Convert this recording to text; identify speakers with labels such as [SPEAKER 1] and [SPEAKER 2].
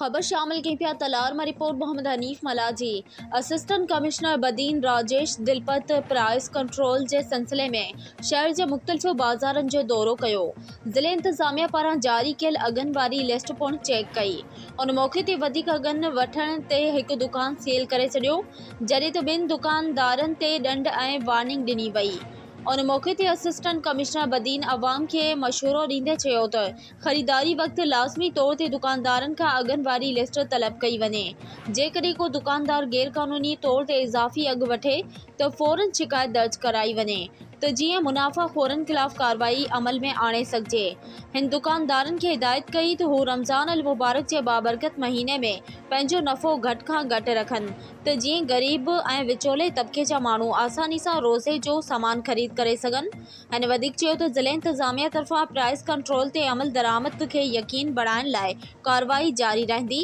[SPEAKER 1] خبر شامل ڪئي پيا تلار مان رپورٽ محمد حنيف ملاح جي assistant commissioner Badin Rajesh Dalpat price control جي سلسلي ۾ شهر جي مختلف بازارن جو دورو ڪيو ضلعي انتظاميا پاران جاري ڪيل اگهن واري لسٽ پڻ چيڪ ڪئي ان موقعي تي وڌيڪ اگهن وٺڻ تي هڪ دڪان سيل ڪري ڇڏيو جڏهن ته ٻن دڪاندارن تي ڏنڊ ۽ وارننگ ڏني وئي ان موقعي تي اسسٽنٽ ڪمشنر بدين عوام کي مشورو ڏيندي چيو ته خريداري وقت لازمي طور تي دڪاندارن کان اگهن واري لسٽ طلب ڪئي وڃي، جيڪڏهن ڪو دڪاندار غيرقانوني طور تي اضافي اگهه وٺي ته فورن شڪايت درج ڪرائي وڃي ته جيئن منافع خورن خلاف ڪارروائي عمل ۾ آڻي سگهجي. هن دڪاندارن کي هدايت ڪئي ته هو رمضان المبارڪ جي بابرڪت مهيني ۾ پنهنجو نفعو گهٽ کان گهٽ رکن ته جيئن غريب ۽ وچولي طبقي جا ماڻهو آساني سان روزي جو سامان خريد ڪري سگهن. هن وڌيڪ چيو ته ضلعي انتظاميا طرفان پرائس ڪنٽرول تي عملدرآمد کي يقين بڻائڻ لاء ڪارروائي جاري رهندي.